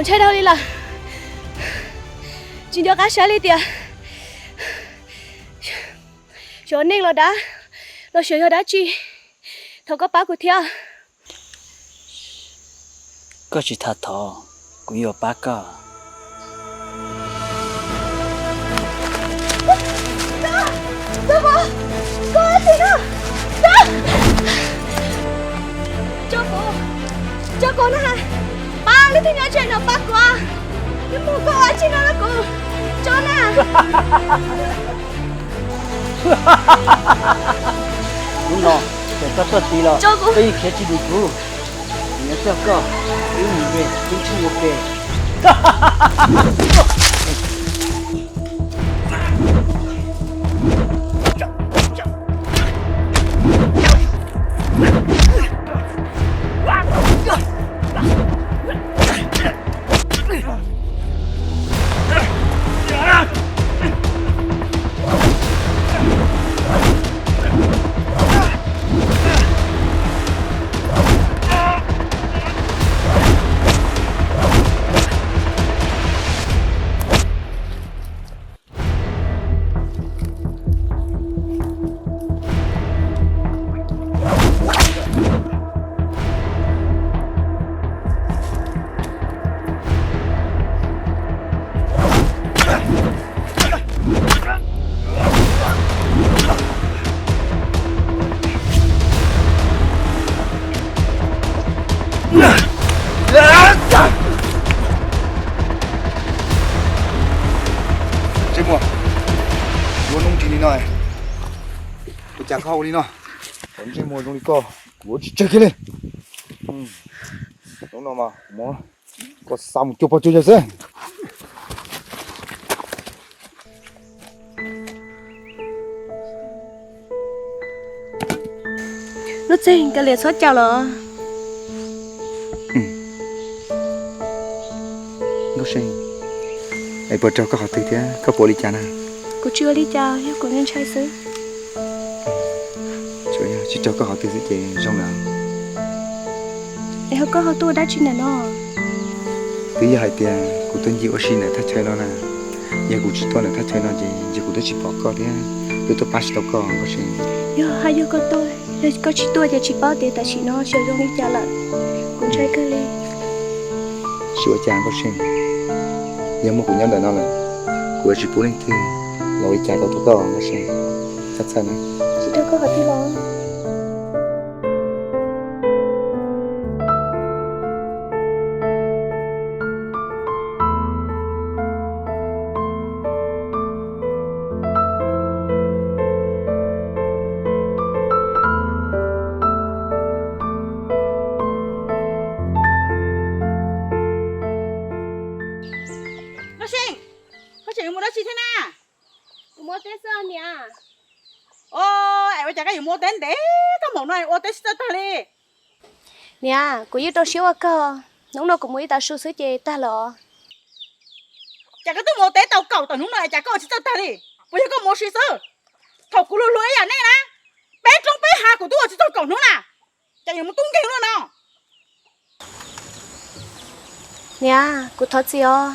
Saib dhau li lawm, tsis nco qab saib li tias xyov neeg los dab, los xyov yog dab tsi. Thov koj pab kuv thiab. Koj tsis tham thov, kuv yuav pab koj. Tso kuv, tso kuv na, pab leej twg nyob ze no pab kuv, ib mus koj ua tsi no rau kuv, tso na. Hnub no ces koj tuaj tid los koj yeej khiav tsis dim kuv. Kuv yuav coj koj wb mus nce lub ntsej muag pem. Ntsej muag, ua hnub nrig li no, ua cas koj ua li no? Ntsej muag zoo li koj, kuv ua tsis tseg kiag li. Hnub no mas kuv muab koj xa mus cuag pog cuag yawg xwb. Nuj Txeeg, koj liam txhob caum los. Nkauj See, es puas raug koj qhov twg thiab koj puas ua li cas na? Kuv tsis ua li cas, yog kuv ntshai xwb. Tsuas yog tsis raug koj qhov twg xwb ces zoo lawm. Es ho koj ho tuaj ua dab tsi ntawm no? Twb yog hais tias kuv tuaj ncig ua si ntawm thaj chaw no na. Yog kuv tsis tuaj ntawm thaj chaw no ces ntshe kuv twb tsis pom koj thiab twb tuaj pab tsis tau koj, Nkauj See. Yog hais yog koj tuaj, yog koj tsis tuaj ces tsis paub tias tam sim no xyov zoo li cas lawm. Kuv ntshai kawg li. Tsis ua cas Nkauj See, yog muaj kuv nyob ntawm no lawm, kuv yuav tsis pub leej twg los ua li cas tau rau koj, Nkauj See. Txhawj txhawj na. Tsis raug koj qhov twg los. Nkauj See, koj tseem yuav mus dab tsi thiab na? Kuv mus ua teb xwb niam. Os, es ua cas koj yuav mus ua teb ntev tag npaum no ua teb tsis txawj tag li? Niam, kuv yeej rau siab ua kawg, hnub no kuv mus ib tav su xwb ces tag lawm. Cas koj twb mus ua teb tau kaum tawm hnub no es cas koj ua tsis txawj tag li? Puas yog koj mus ua si xwb? Thaum kuv luag luag ib yam nej na, peb roob peb hav kuv twb ua tsis txog kaum hnub na, cas yuav mus tub nkeeg luaj no? Niam, kuv thov txim os.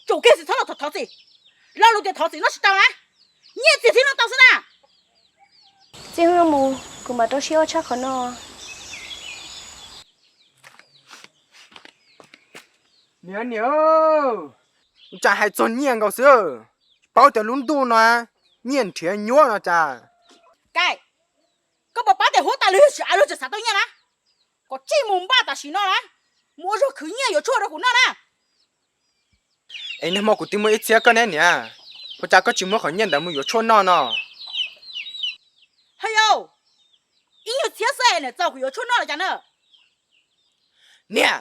Tsum kiag tsis txhob los thov thov txim. Lo lus tias thov txim noj tsis tau na, nyiaj txiag thiaj noj tau xwb na. Txij hnub no mus kuv mam rau siab ua tshaj qhov no. Niam, niam, ua cas hais txog nyiaj nkaus xwb, paub tias lub ntuj no nyiaj nrhiav nyuaj no cas. Kaim, koj puas paub tias huab tais luag yog tsis av luag tseem xav tau nyiaj na? Kom tsij mus npaj tam sim no na, mus ua zog khwv nyiaj yuav tshuaj rau kuv noj na. Es nag hmo kuv twb muaj ib txhiab koj ne niam, ua cas koj tsis muab qhov nyiaj ntawd mus yuav tshuaj noj no? Hos yau, ib nyuag txhiab xwb es niam txaus kuv yuav tshuaj noj los cas na? Niam,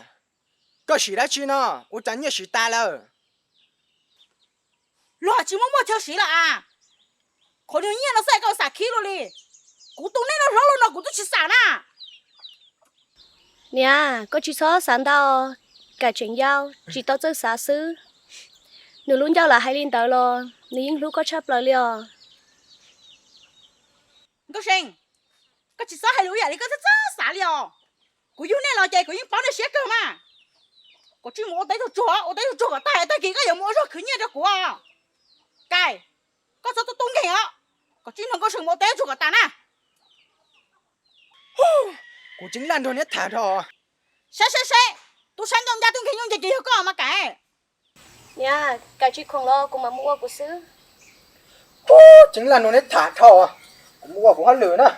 koj siv dab tsi no, ua cas nyiaj siv tas lawm? Luag tsis muaj muaj chaw siv lawm as. Qhov niag nyiaj no xwb koj xam khib luaj li. Kuv tus neeg no hlob luaj no kuv twb tsis xam na. Niam, koj tsis txhob xav ntau, Kaim tseem yau tsis tau txawj xav xwb. Nws lub ncauj lam hais li ntawd los nws yeej hlub koj tshaj plaws li os. Nkauj See, koj tsis txhob hais lus ib yam li koj txawj txawj xav li os. Kuv yug nej los ces kuv yeej paub nej siab kawg mas. Kom Tsij mus ua teb tsuag tsuag, ua teb tsuag tsuag kom tag, tag kis koj yuav mus ua zog khwv nyiaj rau kuv. Kais, koj txhob tub tub nkeeg os, kom Tsij nrog Nkauj See mus ua teb tsuag kom tag na. Kuv tseem laj nrog neb tham dhau. Saib saib saib, tub sab ncauj ncaj tub nkeeg ncauj ncees ces yog koj mas Kais. Niam, Kais tsis khoom los kuv mam mus ua kuv xwb. Tseem laj nrog neb tham dhau, kuv mus ua kuv hauj lwm na.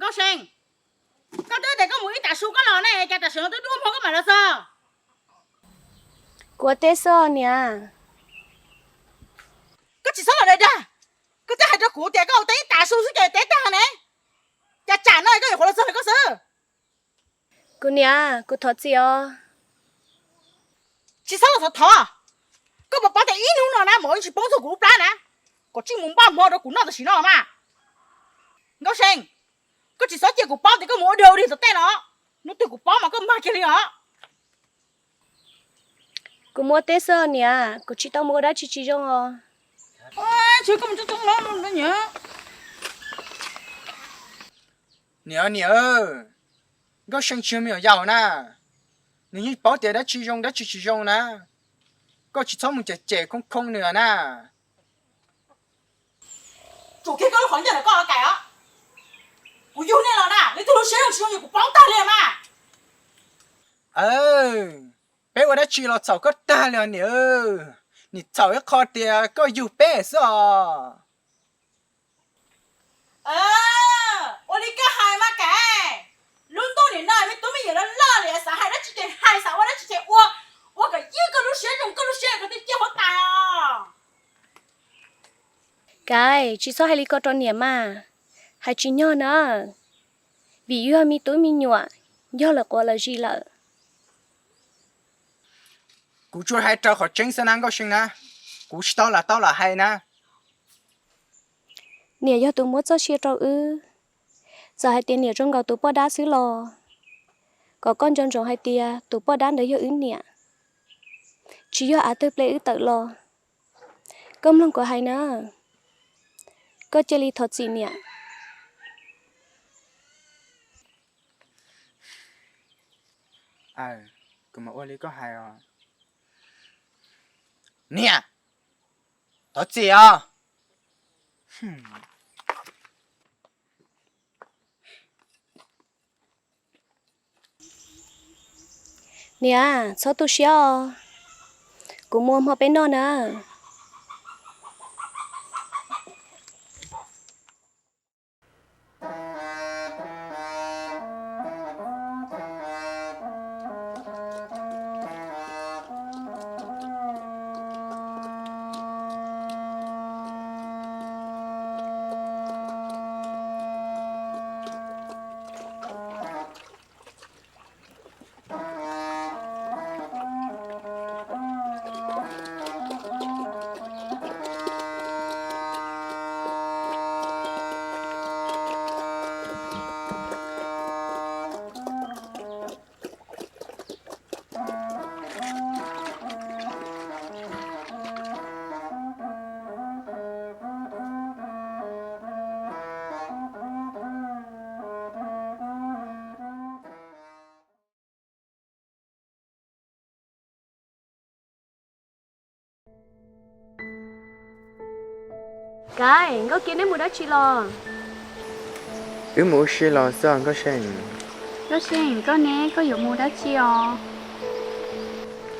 Nkauj See, koj twb tias koj mus ib tav su koj los ne, cas tam sim no twb duab hmo koj mam los txog? Kuv ua teb xwb niam. Koj tsis txhob los dag dag, koj twb hais rau kuv tias koj ua teb ib tav su xwb ces teb tag ne, cas tsam no koj yuav qhuav los txog koj xwb? Kuv niam, kuv thov txim os. Tsis txhob los thov thov, koj puas paub tias ib hnub no na mov yeej tsis poob txog kuv lub plab na, kom Tsij mus npaj hmo rau kuv noj tam sim no mas. Nkauj See, koj tsis txhob cia kuv paub tias koj mus ua dog ua dig tom tej no, hnub twg kuv paub mas koj mag kiag li os. Kuv mus ua teb xwb niam, kuv tsis tau mus ua dab tsi tsis zoo os. Niam, niam, Nkauj See tsis yog me nyuam yaus na, nws yeej paub tias dab tsi zoo dab tsi tsis zoo na, koj tsis txhob mus cem cem khoo khoo nws na. Tsum kiag koj lub qhov ncauj ntawm koj Kais os. Kuv yug nej los na, leej twg lub siab zoo tsis zoo kuv paub tag li mas. Peb ua dab tsi los txhaum koj tag li os niam, nim txhaum ib qho tias koj yug peb xwb os. Ua li koj hais mas Kais, lub ntuj nim no me tub me nyuam loj loj li xav hais dab tsi ces hais, xav ua dab tsi ces ua, ua kom ywj koj lub siab zoo koj lub siab koj twb ciaj huab tais os. Kais, tsis txhob hais li ko rau niam mas, hais tsis nyog na, vim yog me tub me nyuam, yog lawv quav lawv zis lawm. Kuv tsuas hais raws qhov tseeb xwb na Nkauj See na, kuv tsis tau lam tau lam hais na. Niam yog tus muab txoj sia rau wb, txawm hais tias niam zoo nkaus tus poj dab xwb los kom koj nco ntsoov hais tias tus poj dab ntawd yog wb niam, tsis yog av tawg ple wb tawm los. Koj mloog kuv hais na, koj cia li thov txim niam. Kuv mam ua li koj hais os. Niam, thov txim os. Niam, txhob tu siab os. Kuv mus ua hmo peb noj na. Kav, Nkauj Kiab neb mus dab tsi los? Wb mus ua si los xwb os Nkauj Seej. Nkauj Seej, koj ne, koj yuav mus dab tsi os?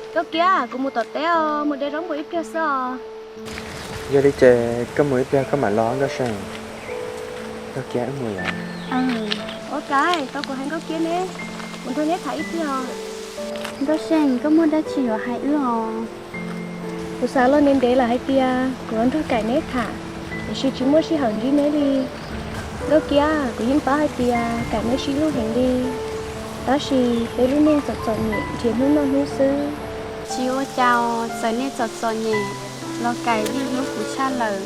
Nkauj Kiab, kuv mus tom teb os, mus de zaub npua ib pliag xwb os. Yog li ces koj mus ib pliag koj mam los Nkauj Seej. Nkauj Kiab, wb mus yom. Ua Kav, tau kuv hais Nkauj Kiab ne, kuv nrog neb tham ib pliag os. Nkauj Seej, koj muaj dab tsi yuav hais wb os? Kuv xav los ntev ntev lawm hais tias kuv yuav nrog Kaim neb tham, tiam sis tsis muaj sij hawm ntsib neb li. Nkauj Kiab, kuv yeej paub hais tias Kaim neb sib hlub heev li, tab sis peb lub neej txom txom nyem nrhiav hnub noj hnub xwb. Tsis ua cas, txawm nej txom txom nyem los Kaim yeej hlub kuv tshaj lawm.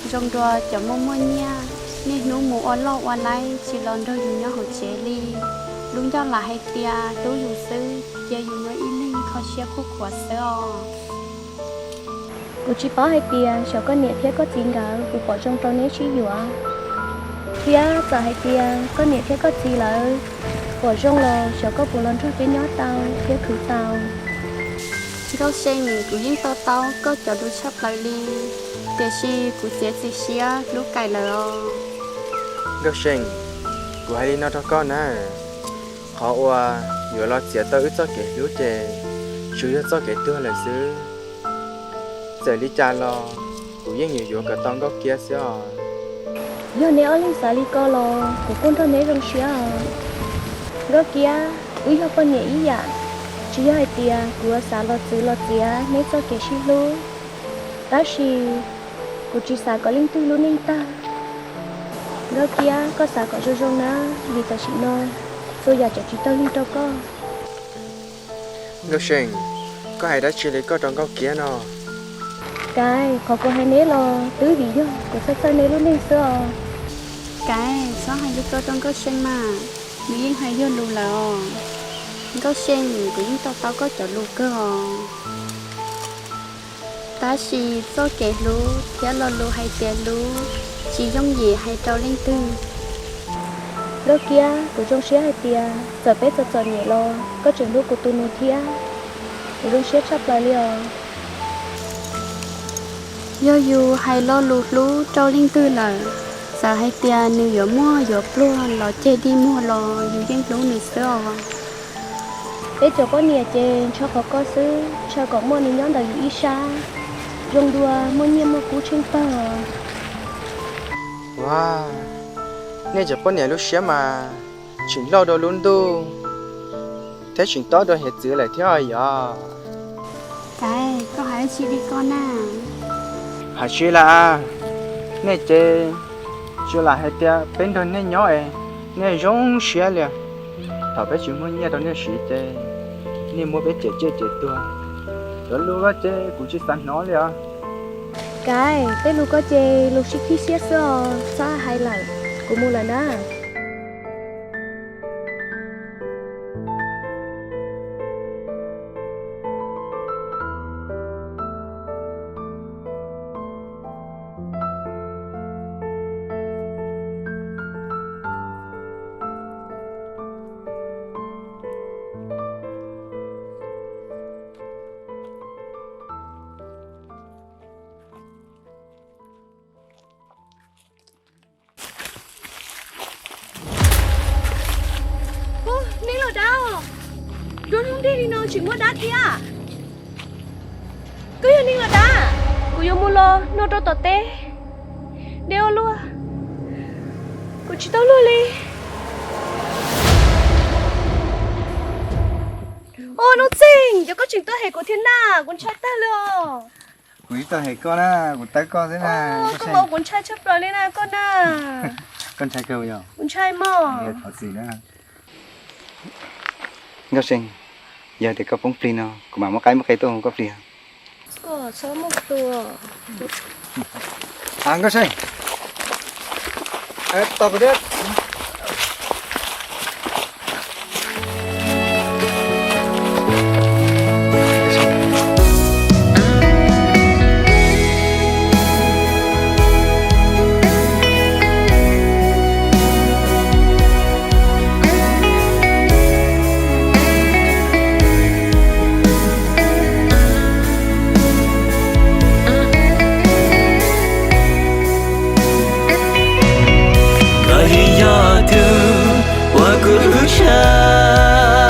Zoo dua cov muaj muaj nyiaj, niaj hnub mus ua loj ua laib tsis los nrog yus nyob hauv tsev li. Lub ncauj lam hais tias hlub yus xwb, cia yus nyob ib leeg kho siab kuj khuav xwb os. Kuv tsis paub hais tias xyov koj niam thiab koj txiv nkawd puas pom zoo rau neb sib yuav, thiab txawm hais tias koj niam thiab koj txiv lawv pom zoo los xyov koj puas los nrog peb nyob tau thiab khwv tau. Nkauj Seej, kuv yeej to taub koj cov lus tshaj plaws li, tiam sis kuv txiav txim siab hlub Kaim lawm os. Nkauj Seej, kuv hais li no rau koj na, qhov uas yuav los txiav tau wb txoj kev hlub ces tsuas yog txoj kev tuag lawm xwb. Txawm li cas los kuv yeej yuav yuav kom tau Nkauj Kiab xwb os. Yog neb ob leeg xav li ko los kuv kuj nrog neb zoo siab os. Nkauj Kiab, wb yog poj niam ib yam, tsis yog hais tias kuv yuav xav los txwv los txiav neb txoj kev sib hlub, tab sis kuv tsis xav kom leej twg lub neej tag. Nkauj Kiab, koj xav kom zoo zoo na, vim tam sim no txhua yam tseem tsis taug li rau koj. Nkauj Seej, koj hais dab tsi li koj rau Nkauj Kiab no? Kav, qhov kuv hais neb los twb vim yog kuv txhawj txhawj neb lub neej xwb os. Kav, txhob hais li ko rau Nkauj Seej mas, nws yeej hais yog lus lawm os. Nkauj Seej, kuv yeej to taub koj cov lus kawg os. Tab sis txoj kev hlub thiab lo lus hais tias hlub tsis yooj yim hais rau leej twg. Nkauj Kiab, kuv zoo siab hais tias txawm peb txom txom nyem los koj tseem hlub kuv tus nus thiab, kuv zoo siab tshaj plaws li os. Yog yus hais lo lus hlub rau leej twg lawm, txawm hais tias nws yuav muaj yuav pluag los ceg dig muag los yus yeej hlub nws xwb os. Peb cov poj niam ces ntshaw qhov ko xwb, ntshaw kom muaj nws nyob ntawm yus ib sab, zoo dua muaj nyiaj muaj kub tsheej pawg. Ua, nej cov poj niam lub siab mas tseem loj dua lub ntuj thiab tseem tob dua hiav txwv lawm thiab yom. Kav, koj hais dab tsi li koj na? Hais tsis li, nej ces tsuas lam hais tias peb nrog nej nyob es nej zoo siab li. Thaum peb tsis muaj nyiaj rau nej siv ces nej muab peb cem ciaj cem tuag. Cov lus ko ces kuv tsis xav hnov li os. Kav, tej lus ko ces lus sib khib siab xwb os, txhob hais lawm, kuv mus lawm na. Tsis muaj dab thiab. Koj yog neeg los dab? Kuv yuav mus los no rau tom teb. Deb ua luaj, kuv tsis tau luag li. Ua Nuj Txeeg, cov koj tseem tuaj hem kuv thiab na, kuv ntshai tag li os. Kuv tsis tau hem koj na, kuv tawb koj xwb na. Koj ua kuv ntshai tshaj plaws li na koj na. Koj ntshai kawg yog? Kuv ntshai mog. Thov txim na. Nkauj See, yog tias koj poob plig no kuv mam muab qaib muab qe tuaj hu koj plig. Koj txhob muab tua. Nkauj See, tos kuv thiab. Koj yeej yog tus uas kuv hlub tshaj,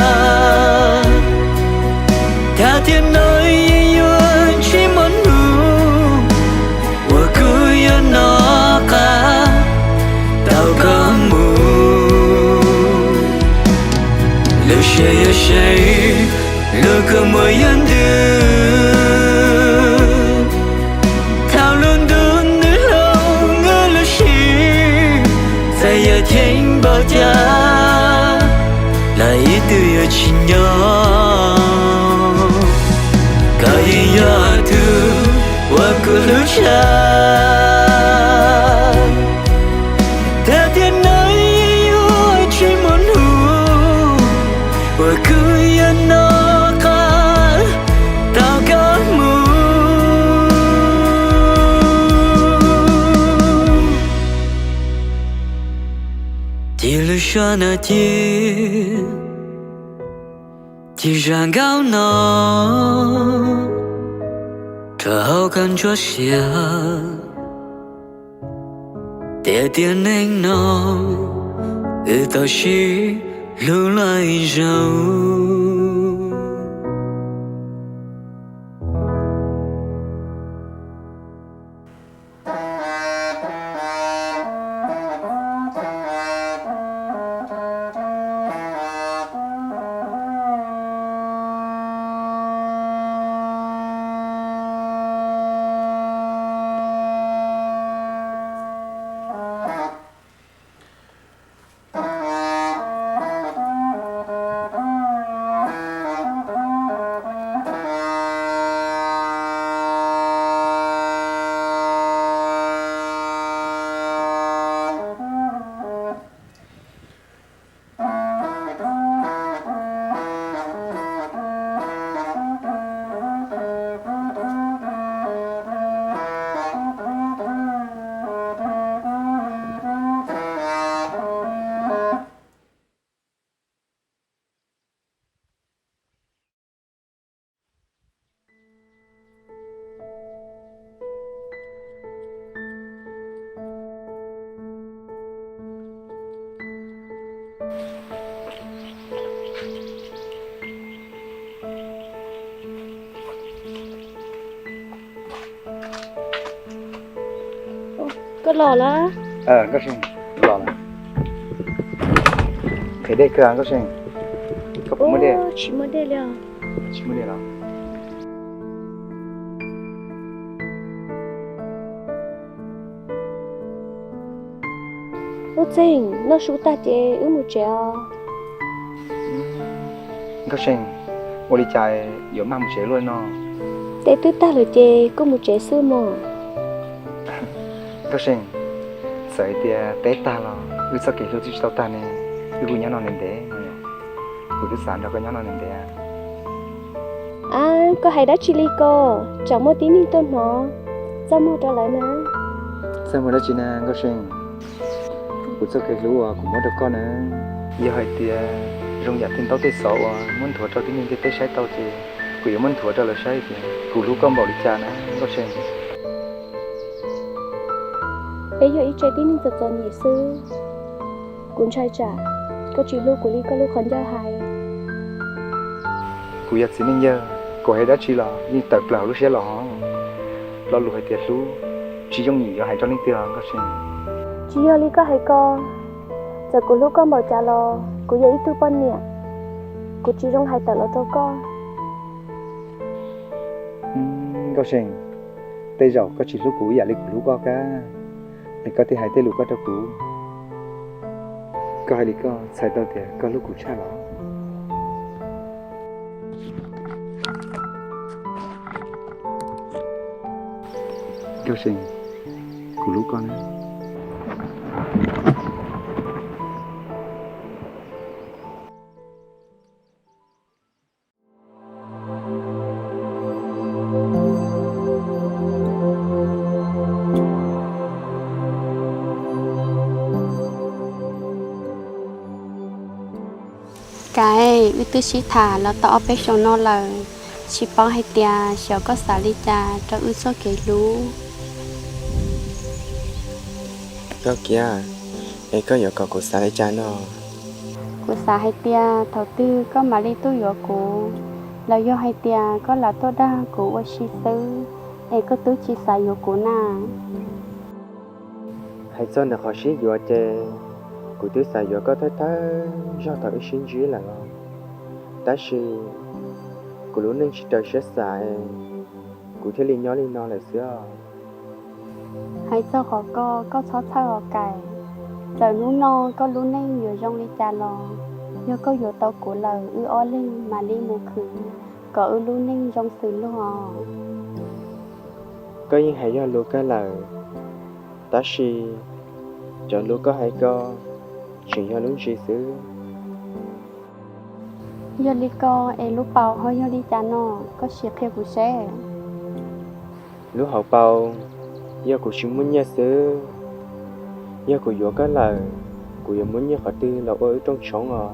thaj tiam no yeej yuav tsis muaj hnub uas kuv yuav noj qab tau koj mus. Lub siab yuav seev, lub kua muag yuav ntws, thaum lub ntuj nws hlob nkawd lub sim, txawm yog cheem npaum cas los ib tug yuav tsis nyob. Koj yeej yog tus uas kuv hlub tshaj, thaj tiam no yeej yuav tsis muaj hnub uas kuv yuav noj qab tau koj mus. Ces lub suab no ces, ces zaj nkauj no rau hauv koj ntsuab siab, tias tiam neej no wb tau sib hlub lawm zaum. Koj los lawm? Nkauj See, los lawm. Qhia dej kawg Nkauj See. Koj puas muaj dej? Tsis muaj dej li os. Tsis muaj dej los? Nuj Txeeg, noj su tag ces wb mus tsev os. Nkauj See, ua li cas yuav maj mus tsev luaj no? Teb twb tag lawm ces kuj mus tsev xwb mog. Nkauj See, txawm hais tias teb tag los wb txoj kev hlub twb tsis tau tag ne, wb kuj nyob no ntev ntev no yom. Kuv twb xav nrog koj nyob no ntev ntev. A, koj hais dab tsi li ko? Tsam muaj tib neeg tuaj hnov txaj muag rau lawv na. Txaj muag dab tsi na Nkauj See? Kuv txoj kev hlub uas kuv muab rau koj na, yog hais tias zoo yam tej ntaub tej xov uas muab nthuav rau tib neeg ntiaj teb saib tau ces kuv yuav muab nthuav rau lawv saib tias kuv hlub koj npaum li cas na Nkauj See. Peb yog ib tsev tib neeg txom txom nyem xwb, kuv ntshai tsam koj tsis hlub kuv li koj lub qhov ncauj hais. Kuv yog txiv neej yawg, kuv hais dab tsi los yeej tawm plaws hauv lub siab los. Lo lus hais tias hlub tsis yooj yim yuav hais rau leej twg os Nkauj See. Tsis yog li koj hais ko, txawm kuv hlub koj npaum cas los kuv yog ib tug poj niam, kuv tsis zoo hais tawm los rau koj. Nkauj See, tej zaum koj tsis hlub kuv ib yam li kuv hlub koj kab, es koj thiaj hais tej lus ko rau kuv. Koj hais li koj txhais tau tias koj hlub kuv tshaj los? Nkauj See, kuv hlub koj na. Kav, wb twb sib tham los tau ob peb xyoos no lawm, tsis paub hais tias xyov koj xav li cas rau wb txoj kev hlub. Nkauj Kiab, es koj yuav kom kuv xav li cas no? Kuv xav hais tias thaum twg koj mam li tuaj yuav kuv, los yog hais tias koj lam tuaj dag kuv ua si xwb, es koj twb tsis xav yuav kuv na? Hais txog ntawm qhov sib yuav ces kuv twb xav yuav koj thawj thawj zaug thaum wb sib ntsib lawm os. Tab sis kuv lub neej tsis raws siab xav, kuv thiaj li nyob li no lawm xwb os. Hais txog qhov ko, koj txhob txhawj os Kav. Txawm hnub no koj lub neej yuav zoo li cas los, yog koj yuav tau kuv lawm wb ob leeg mam li mus khwv kom wb lub neej zoo xws luag os. Koj yeej hais yog lus kawg lawm, tab sis cov lus koj hais ko tseem yog lub ntsws xwb. Yog li ko es lub paus ho yog li cas no, koj sim qhia kuv seb. Lub hauv paus yog kuv tsis muaj nyiaj xwb. Yog kuv yuav koj lawm, kuv yuav muab nyiaj qhov twg los ua wb rooj tshoob os?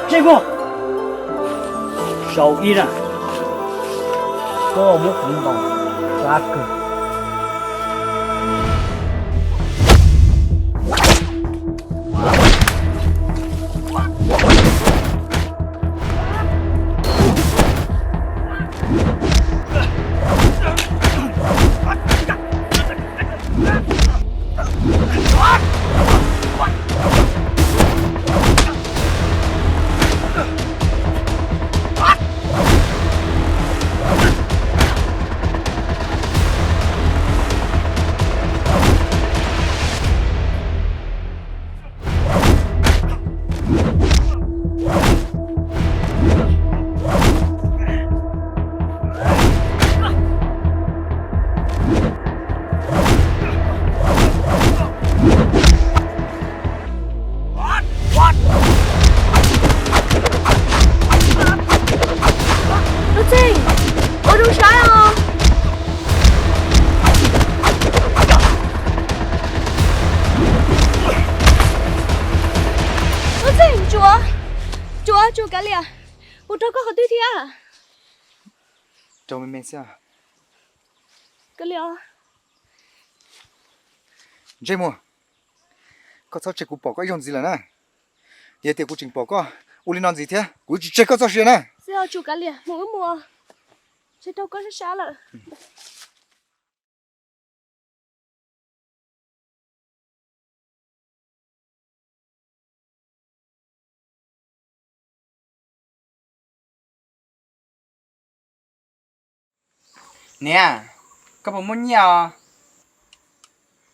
Ntsej muag, sau ib na, koj muab kuv ntaus sab kawg. Nuj Txeeg, ua zoo saib os. Nuj Txeeg, tsuav, tsuav, tsuav kav liam, kuv raug koj qhov twg thiab? Raug me me xwb. Kav liam. Ntsej muag, koj txhob tseg kuv pom koj ib zaug ntxiv lawm na. Yog tias kuv tseem pom koj ua li no ntxiv thiab, kuv tsis tseg koj txoj sia na. Tsis yog, tsuav kav liam, mus wb mus, tseg raug koj sab sab lawm. Niam, koj puas muaj nyiaj os?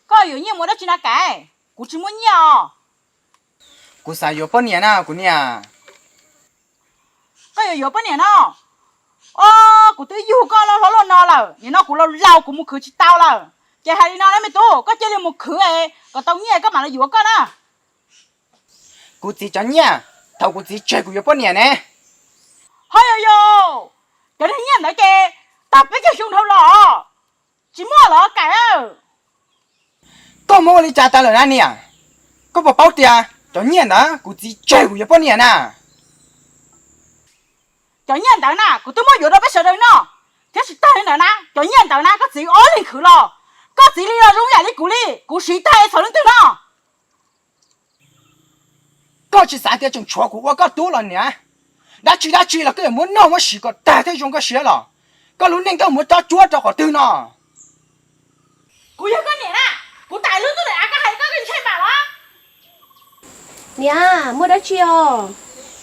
Koj yuav nyiaj mus dab tsi na Kav? Kuv tsis muaj nyiaj os. Kuv xav yuav poj niam na kuv niam. Koj yuav yuav poj niam no? Os, kuv twb yug koj los hlob luaj no lawm, nim no kuv laus laus kuv mus khwv tsis tau lawm. Ces hais li no na me tub, koj cia li mus khwv kom tau nyiaj koj mam li yuav koj na. Kuv txiv cov nyiaj, thaum kuv txiv tseg kuv yuav poj niam ne. Ho yog yog, cov niag nyiaj ntawd ces tag peb caug xyoo dhau los tsis muaj los Kav. Koj muab ua li cas tas lawm na niam? Koj puas paub tias cov nyiaj ntawd kuv txiv tseg kuv yuav poj niam na? Cov nyiaj ntawd na kuv twb muab yuav rau peb sawv daws noj, thiab tsis tag li ntawd na, cov nyiaj ntawd na koj txiv ob leeg khwv los, koj txiv li los zoo yam li kuv li, kuv siv tag es txhaum leej twg no? Koj tsis xav tias tseem tshuav kuv ua koj tub los niam? Dab tsi dab tsi los koj yuav muab noj muab siv kom tag thiaj zoo koj siab los? Koj lub neej koj muab cob cuab rau qhov twg no? Kuv yog koj niam na, kuv tawm lub ntuj daim av koj hais koj ntshai mam los. Niam, muaj dab tsi os?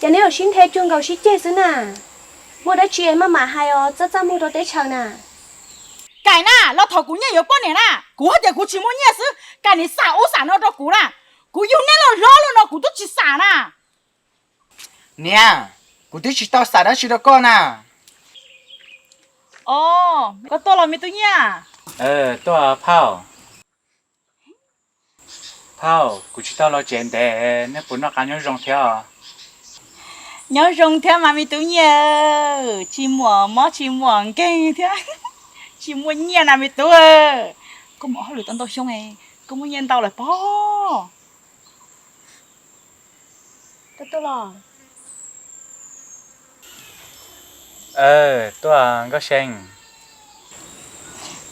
Cas neb los sib nthe cuag nkaus sib ceg xwb na? Muaj dab tsi maj mam hais os, txaj txaj muag rau teb chaws na. Kaim na, los thaum kuv nyiaj yuav poj niam na, kuv hais tias kuv tsis muaj nyiaj xwb, Kaim nim xam ub xam no rau kuv na. Kuv yug neb los hlob los no kuv twb tsis xam na. Niam, kuv twb tsis tau xam dab tsi rau koj na. Os, koj tuaj los me tub nyiaj? Tuaj Phauj. Phauj, kuv tsis tau los tsev ntev, nej puas noj qab nyob zoo thiab os? Nyob zoo thiab mas me tub nyiaj, tsis muaj mob tsis muaj nkeeg thiab, tsis muaj nyiaj na me tub. Koj mus hauj lwm tau ntau xyoo, koj muaj nyiaj ntau lawm pob. Tuaj los. Tuaj Nkauj See.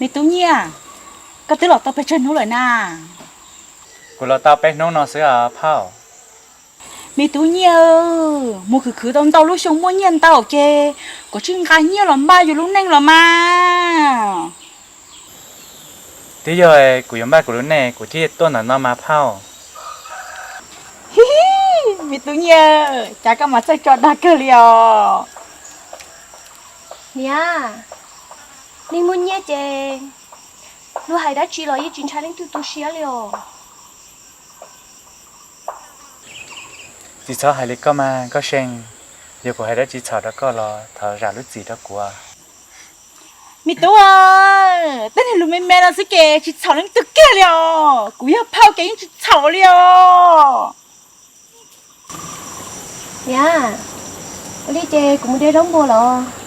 Me tub nyiaj, koj twb los tau pes tsawg hnub lawm na? Kuv los tau peb hnub no xwb os Phauj. Me tub nyiaj, mus khwv khwv tau ntau lub xyoo muaj nyiaj ntau ces koj tsis nqa nyiaj los npaj yus lub neej los mas. Twb yog kuv yuav npaj kuv lub neej kuv thiaj tuaj ntawm no mas Phauj. Me tub nyiaj, cas koj mas txawj tso dag kawg li os. Niam, neeg muaj nyiaj ces luag hais dab tsi los yeej tsis ntshai leej twg tu siab li os. Tsis txhob hais li koj mas Nkauj See, yog kuv hais dab tsi txhaum rau koj los thov zam lub txim rau kuv. Me tub, tej niag lus me me no xwb ces tsis txhaum leej twg kiag li os, kuv yog Phauj ces yeej tsis txhaum li os. Niam, ua li ces kuv mus de zaub npua los.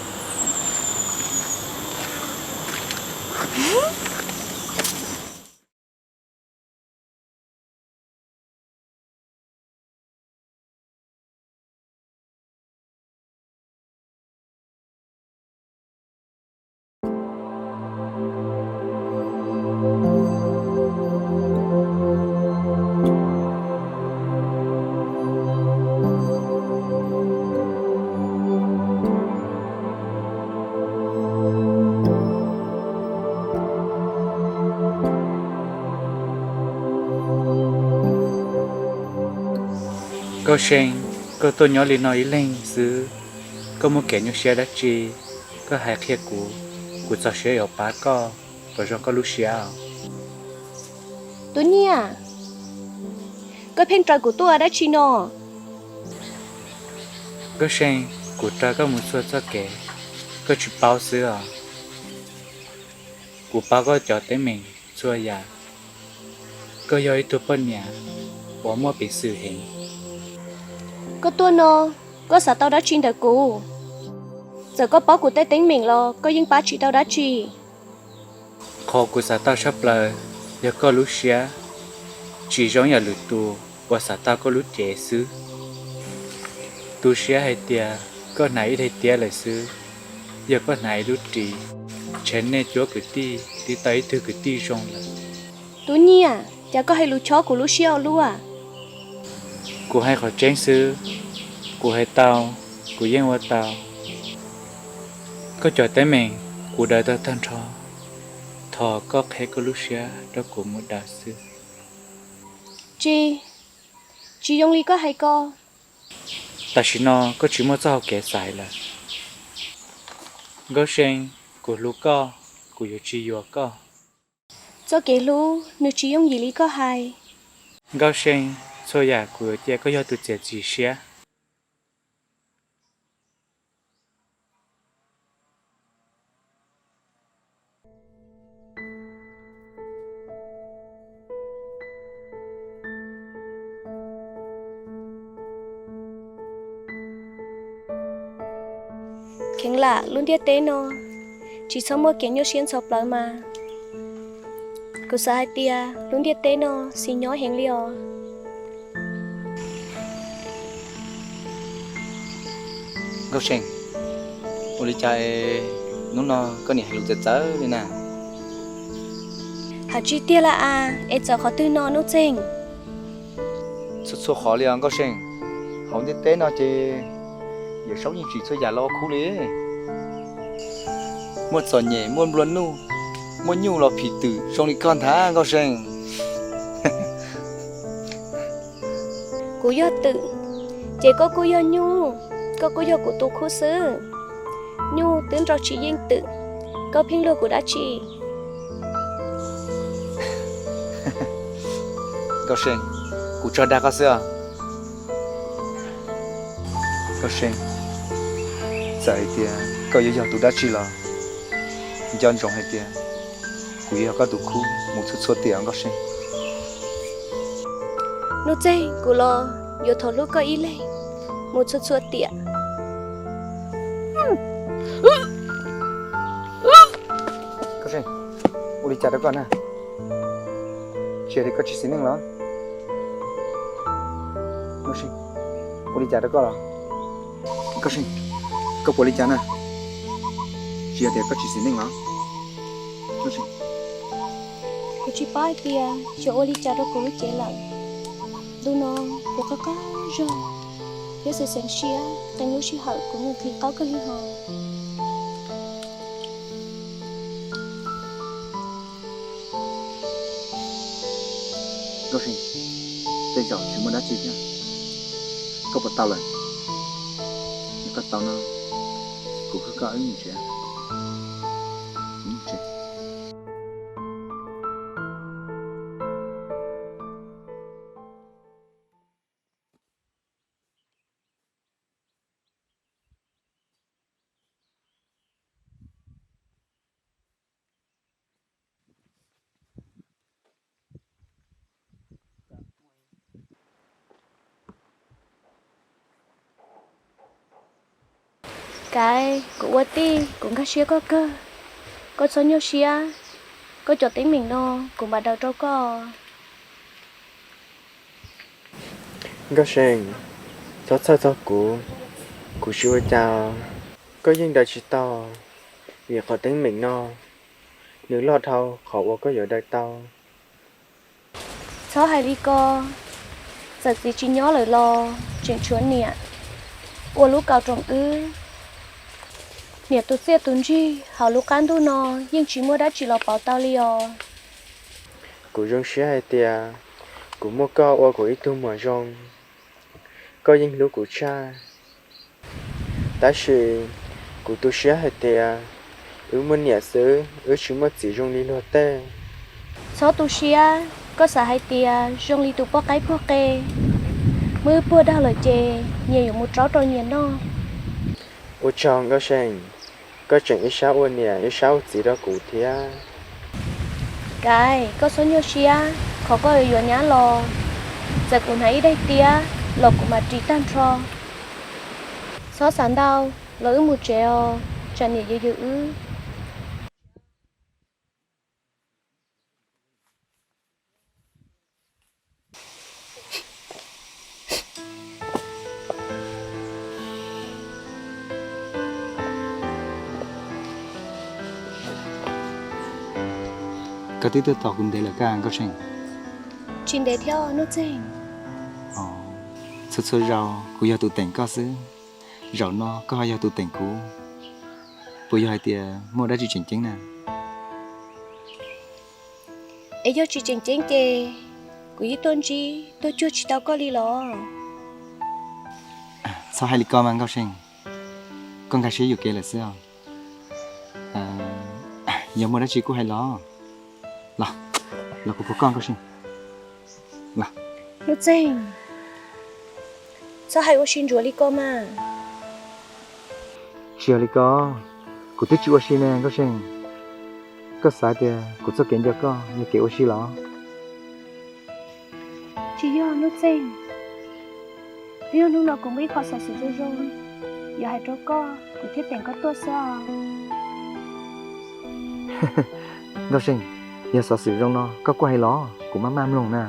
Nkauj See, koj tuaj nyob li no ib leeg xwb, koj muaj kev nyuaj siab dab tsi? Koj hais qhia kuv, kuv txaus siab yuav pab koj kom zoo koj lub siab. Tub Nyiaj, koj pheej raws kuv tuaj dab tsi no? Nkauj See, kuv raws koj mus txhua txoj kev, koj tsis paub xwb os. Kuv paub koj cov teeb meem txhua yam. Koj yog ib tug poj niam uas muaj peev xwm heev. Koj tuaj no, koj xav tau dab tsi ntawm kuv? Txawm koj paub kuv tej teeb meem los koj yeej pab tsis tau dab tsi. Qhov kuv xav tau tshaj plaws yog koj lub siab, tsis zoo yam lwm tus uas xav tau koj lub cev xwb. Tu siab hais tias koj hnav ib daim tiab lawm xwb, yog koj hnav ib lub ris, ntshe nej cuab kwv tij twb tau ib tug kwv tij zoo lawm. Tub Nyiaj, cas koj hais lus chob kuv lub siab ua luaj? Kuv hais qhov tseeb xwb, kuv hais tau, kuv yeej ua tau. Koj cov teeb meem kuv daws tau tag nrho, thov koj qheb koj lub siab rau kuv mus daws xwb. Tsis, tsis zoo li koj hais ko. Tam sim no koj tsis muaj txoj hau kev xaiv lawm. Nkauj See, kuv hlub koj, kuv yuav tsis yuam koj. Txoj kev hlub nws tsis yooj yim li koj hais. Nkauj See, txhua yam kuv yuav cia koj yog tus txiav txim siab. Kheev lam lub ntiaj teb no tsis txhob muaj kev nyuaj siab ntxhov plawv mas. Kuv xav hais tias lub ntiaj teb no xis nyob heev li os. Nkauj See, Ua li cas es hnub no koj niam hais lus txawv txawv li na? Hais tsis tiag lawm as, es txawv qhov twg no Nuj Txeeg? Txhua txhua qhov li os Nkauj See. Hauv ntiaj teb no ces Yawm Saub yeej tsim txhua yam los ua khub li. Muaj txom nyem, muaj nplua nuj, muaj nyuj los phim twm zoo li koj ntag Nkauj See. Kuv yog twm, ces koj kuj yog nyuj, koj kuj yog kuv tus khub xwb. Nyuj twb nrau tsis yeej twm, koj pheej luag kuv dab tsi? Nkauj See, kuv tso dag koj xwb os. Nkauj See, txawm hais tias koj yuav yog tus dab tsi los nco ntsoov hais tias kuv yuav yog koj tus khub mus txhua txhua tiam Nkauj See. Nuj Txeeg, kuv los yuav thov hlub koj ib leeg mus txhua txhua tiam. Nkauj See, ua li cas rau koj na? Tsis yog tias koj tsis xis neej los? Nkauj See, ua li cas rau koj los? Nkauj See, koj puas li cas na? Tsis yog tias koj tsis xis neej los? Nkauj See, kuv tsis paub hais tias xyov ua li cas rau kuv lub cev lawm. Ntu no kuv qab qab zog thiab xeev xeev siab qee lub sij hawm kuv mus qhib qaub kawg li hos. Nkauj See, tej zaum tsis muaj dab tsi thiab. Koj puas tau lawm? Yog koj tau no, kuv khwb koj wb mus tsev. Kav, kuv ua tij kuv nkag siab koj kawg. Koj txhob nyuaj siab, koj cov teeb meem no kuv mam daws rau koj. Nkauj See, txhob txhawj txog kuv, kuv tsis ua cas. Koj yeej daws tsis tau, vim qhov teeb meem no nws loj dhau qhov uas koj yuav daws tau. Txhob hais li ko, txawm txiv tsis nyob lawm los tseem tshuav niam ua lub kaus roos wb. Niam tus txiaj tus ntsig hauv lub qab ntuj no yeej tsis muaj dab tsi los pauv tau li os. Kuv zoo siab hais tias kuv muaj koj ua kuv ib tug muam zoo, koj yeej hlub kuv tshaj. Tab sis kuv tu siab hais tias wb muaj niam xwb, wb tsis muaj txiv zoo li luag tej. Txhob tu siab, koj xav hais tias zoo li tus poj qaib puag qe, muab wb puag dag lawm ces nyias yuav mus raub rau nyias noj. Ua tsaug Nkauj See, koj tseem ib sab ua niam ib sab ua txiv rau kuv thiab. Kav, koj txhob nyuaj siab, qhov koj yuav yuav nyab los, txawm kuv hnav ib daim tiab los kuv mam ris tag nrho. Txhob xav ntau, los wb mus tsev os, tsam niam yuav ywg wb. Koj twb tuaj tos kuv ntev lawm koj Nkauj See. Tsis ntev thiab Nuj Txeeg. Txhua txhua zaus kuv yog tus teem koj xwb, zaum no koj ho yog tus teem kuv, puas yog hais tias muaj dab tsi tseem ceeb na? Es yog tsis tseem ceeb ces kuv yeej tuaj ntsib tuaj cuag tsis tau koj li los? Txhob hais li ko mas Nkauj See, koj nkag siab yuam kev lawm xwb os. Yog muaj dab tsi kuj hais los. Los, los kuv puag koj Nkauj See. Los. Nuj Txeeg, txhob hais ua si ntsuav li ko mas. Tsis yog li ko, kuv twb tsis ua si ne Nkauj See. Koj xav tias kuv txoj kev nco koj yog kev ua si los? Tsis yog Nuj Txeeg, twb yog hnub no kuv muaj ib qho xov xwm zoo zoo yuav hais rau koj, kuv thiaj teem koj tuaj xwb os. Nkauj See, yog xov xwm zoo no koj kuj hais los, kuv maj maj mloog na.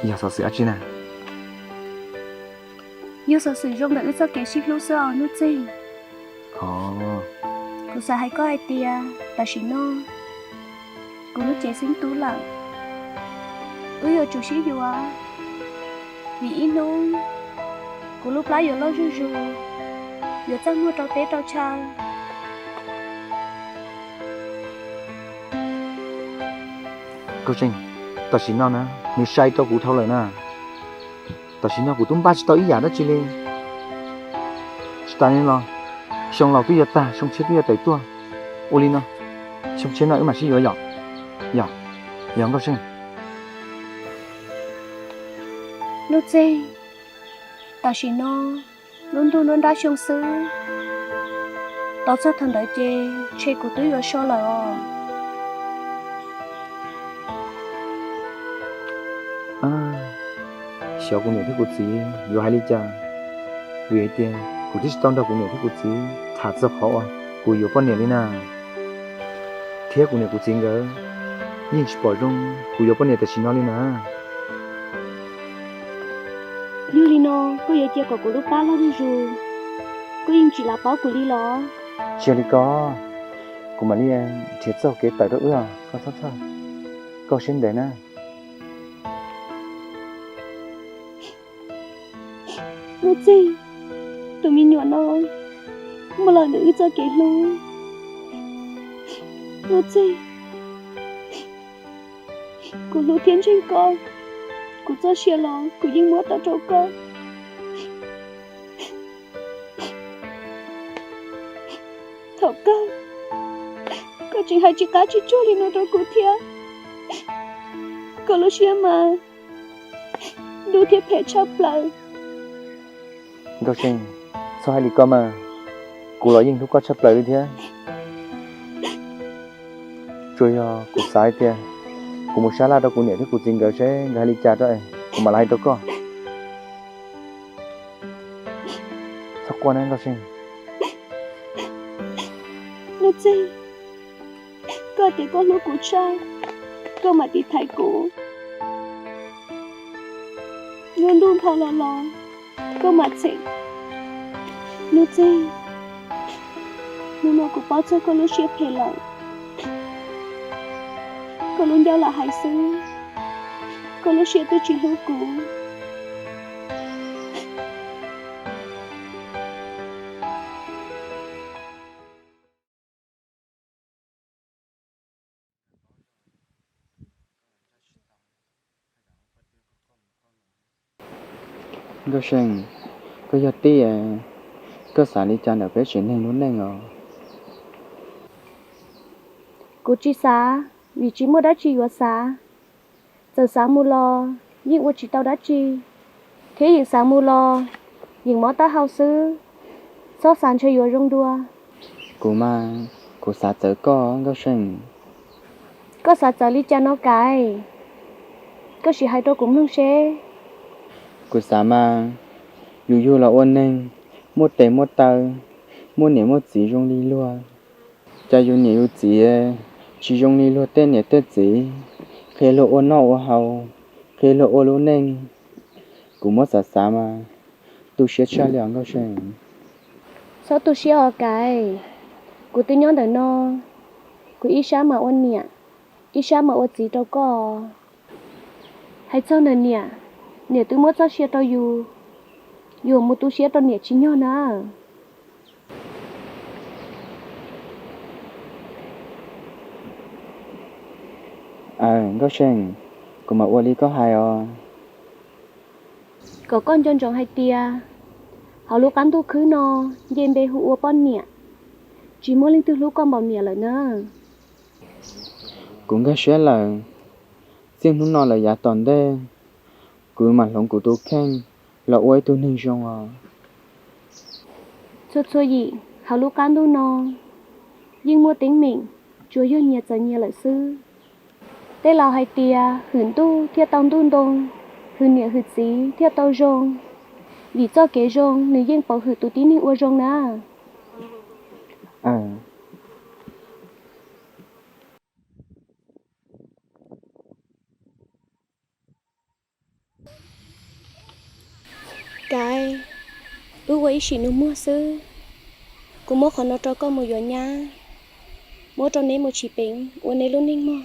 Yog xov xwm dab tsi na? Yog xov xwm zoo ntawm wb txoj kev sib hlub xwb os Nuj Txeeg. Kuv xav hais koj hais tias tam sim no kuv lub cev xeeb tub lawm, wb yuav tsum sib yuav, vim ib hnub kuv lub plab yuav loj zuj zus, yuav txaj muag rau teb rau chaw. Nkauj Seej, tam sim no na, nws sai rau kuv dhau lawm na. Tam sim no kuv twb npaj tsis tau ib yam dab tsi li. Tsis tas li los, xyoo laus twb yuav tag, xyoo tshiab twb yuav tawm tuaj. Ua li no, xyoo tshiab no wb mam sib yuav yom? Yog, yog Nkauj Seej. Nuj Txeeg, tam sim no lub ntuj nruab nrab xyoo xwb, tos txog thaum ntawd ces ntshe kuv twb yuav so lawm os. Xyov kuv niam thiab kuv txiv yuav hais li cas, vim hais tias kuv twb tsis tau nrog kuv niam thiab kuv txiv tham txog qhov uas kuv yuav poj niam li na. Thiab kuv niam kuv txiv nkawd yeej tsis pom zoo kuv yuav poj niam tam sim no li na. Yog li no koj yuav cia kom kuv lub plab loj zuj zus, koj yeej tsis lam paub kuv li los? Tsis yog li ko, kuv mam li nrhiav txoj kev tawm rau wb os, koj txhob txhawj, koj siab ntev na. Nuj Txeeg, tus me nyuam no muaj los ntawm wb txoj kev hlub. Nuj Txeeg, kuv hlub thiab ntseeg koj, kuv txoj sia los kuv yeej muab tau rau koj. Thaum kawg koj tseem hais tsis qab tsis tsuag li no rau kuv thiab. Koj lub siab mas dub thiab phem tshaj plaws. Nkauj Seej, txhob hais li ko mas, kuv los yeej hlub koj tshaj plaws li thiab. Tsuas yog kuv xav hais tias kuv mus sab laj rau kuv niam thiab kuv txiv nkawd seb nkawd hais li cas rau es kuv mam li hais rau koj. Txhob quaj na Nkauj Seej. Nuj Txeeg, koj tias koj hlub kuv tshaj, koj mam tiv thaiv kuv. Lub ntuj npho los los, koj mam txhem. Nuj Txeeg, hnub no kuv paub txog koj lub siab phem lawm. Koj lub ncauj lam hais xwb, koj lub siab twb tsis hlub kuv. Nkauj Seej, koj yog tij, koj xav li cas ntawm peb tsev neeg lub neej os? Kuv tsis xav, vim tsis muaj dab tsi yuav xav. Txawm xav mus los yeej ua tsis tau dab tsi, thiab yeem xav mus los yeem mob taub hau xwb. Txhob xav ntshe yuav zoo dua. Kuv mas, kuv xav txawv koj Nkauj Seej. Koj xav txawv li cas no Kaiv? Koj sim hais rau kuv mloog seb. Kuv xav mas, yus yug los ua neeg, muaj tes muaj taw, muaj niam muaj txiv zoo li luag, cas yus niam yus txiv tsis zoo li luag tej niam tej txiv, qhia luag ua noj ua haus, qhia luag ua lub neej. Kuv muab xav xav mas tu siab tshaj li os Nkauj Seej. Txhob tu siab os Kaiv, kuv twb nyob ntawm no, kuv ib sab mas ua niam, ib sab mas ua txiv rau koj. Hais txog ntawm niam, niam twb muab txoj sia rau yus, yus mus tu siab rau niam tsis nyog na. Aws Nkauj Seej, kuv mam ua li koj hais os. Kom koj nco ntsoov hais tias hauv lub qab ntuj khwb no nce npe hu ua poj niam, tsis muaj leej twg hlub koj npaum niam lawm na. Kuv nkag siab lawm, txij hnub no lawm yav tom ntej, kuv mam hloov kuv tus kheej los ua ib tug neeg zoo os. Txhua txhua yim hauv lub qab ntuj no yeej muaj teeb meem, tsuas yog nyias txawm nyias lawm xwb. Tej laus hais tias hwm ntuj thiaj tau ntuj ntoo, hwm niam hwm txiv thiaj tau zoo, vim txoj kev zoo nws yeej pauv hwm tus tib neeg ua zoo na. Kaiv, Ua ib sim nus muag xwb, kuv muab qhov no rau koj mus yuav nyab, muab rau neb mus tsim peev ua neb lub neej mog.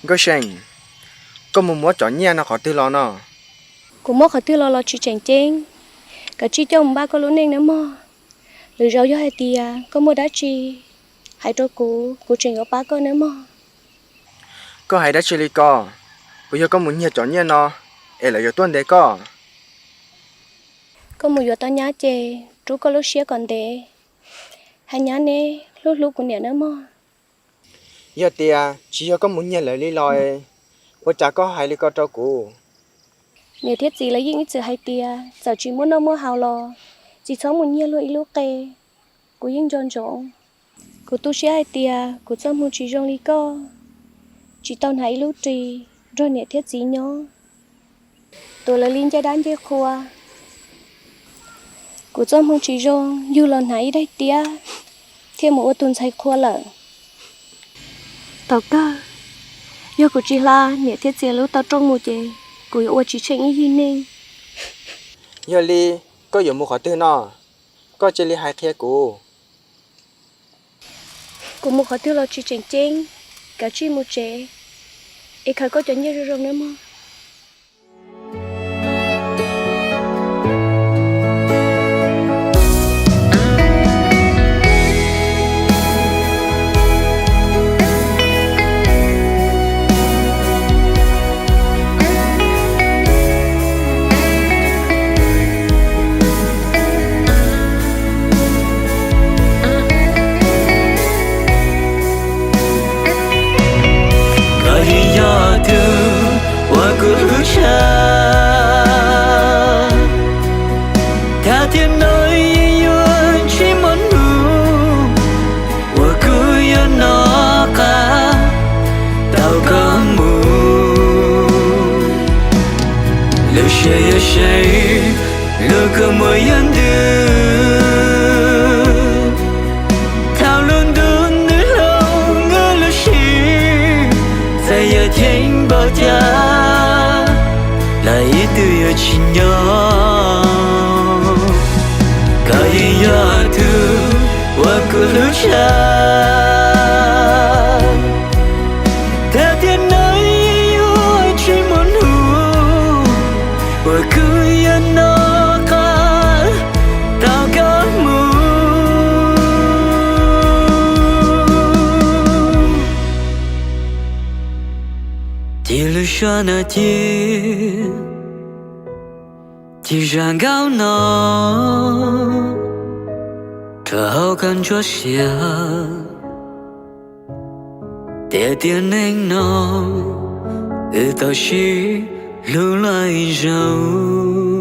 Nkauj See, koj mus muab cov nyiaj no qhov twg los no? Kuv muab qhov twg los los tsis tseem ceeb, koj tsij coj mus npaj koj lub neej nawb mog. Lwm zaus yog hais tias koj muaj dab tsi, hais rau kuv, kuv tseem yuav pab koj nawb mog. Koj hais dab tsi li ko? Puas yog koj mus nyiag cov nyiaj no es lawv yuav tuaj ntes koj? Koj mus yuav tau nyab ces rub koj lub siab kom ntev, hais nyab neb hlub hlub kuv niam nawb mog. Yog tias tsis yog koj mus nyiag lawv li los, ua cas koj hais li ko rau kuv? Niam thiab txiv lawv yeej ib txwm hais tias txawm tsis muaj noj muaj haus los tsis txhob mus nyiag luag ib lub qe. Kuv yeej nco ntsoov, kuv tu siab hais tias kuv txoj hmoo tsis zoo li koj, tsis tau hnav ib lub ris nrog niam thiab txiv nyob. Tuav lawv li ncej dab ncej qhua, kuv txoj hmoo tsis zoo, yug los hnav ib daim tiab thiaj mus ua tus ntxhais qhua lawm. Thaum kawg, yog kuv tsis hla niam thiab txiv lub tau rooj mus ces kuv yuav ua tsis tsheej ib yig neej. Yog li, koj yuav mus qhov twg no? Koj cia li hais qhia kuv. Kuv mus qhov twg los tsis tseem ceeb, koj tsij mus tsev es khaws koj cov nyiaj zoo zoo nawb mog. Koj yeej yog tus uas kuv hlub tshaj, thaj tiam no yeej yuav tsis muaj hnub uas kuv yuav nov qab tau koj mus. Lub siab yuav seev, lub kua muag yuav ntws, thaum lub ntuj nws hlob nkawd lub sim, txawm yog theej npaum cas los ib tug yuav tsis nyob. Koj yeej yog tus uas kuv hlub tshaj, thaj tiam no yeej yuav tsis muaj hnub uas kuv yuav nov qab tau koj mus. Ces lub suab no ces ces zaj nkauj no rau hauv koj ntsuab sia. Tiam tiam neej no wb tau sib hlub lawm zaum.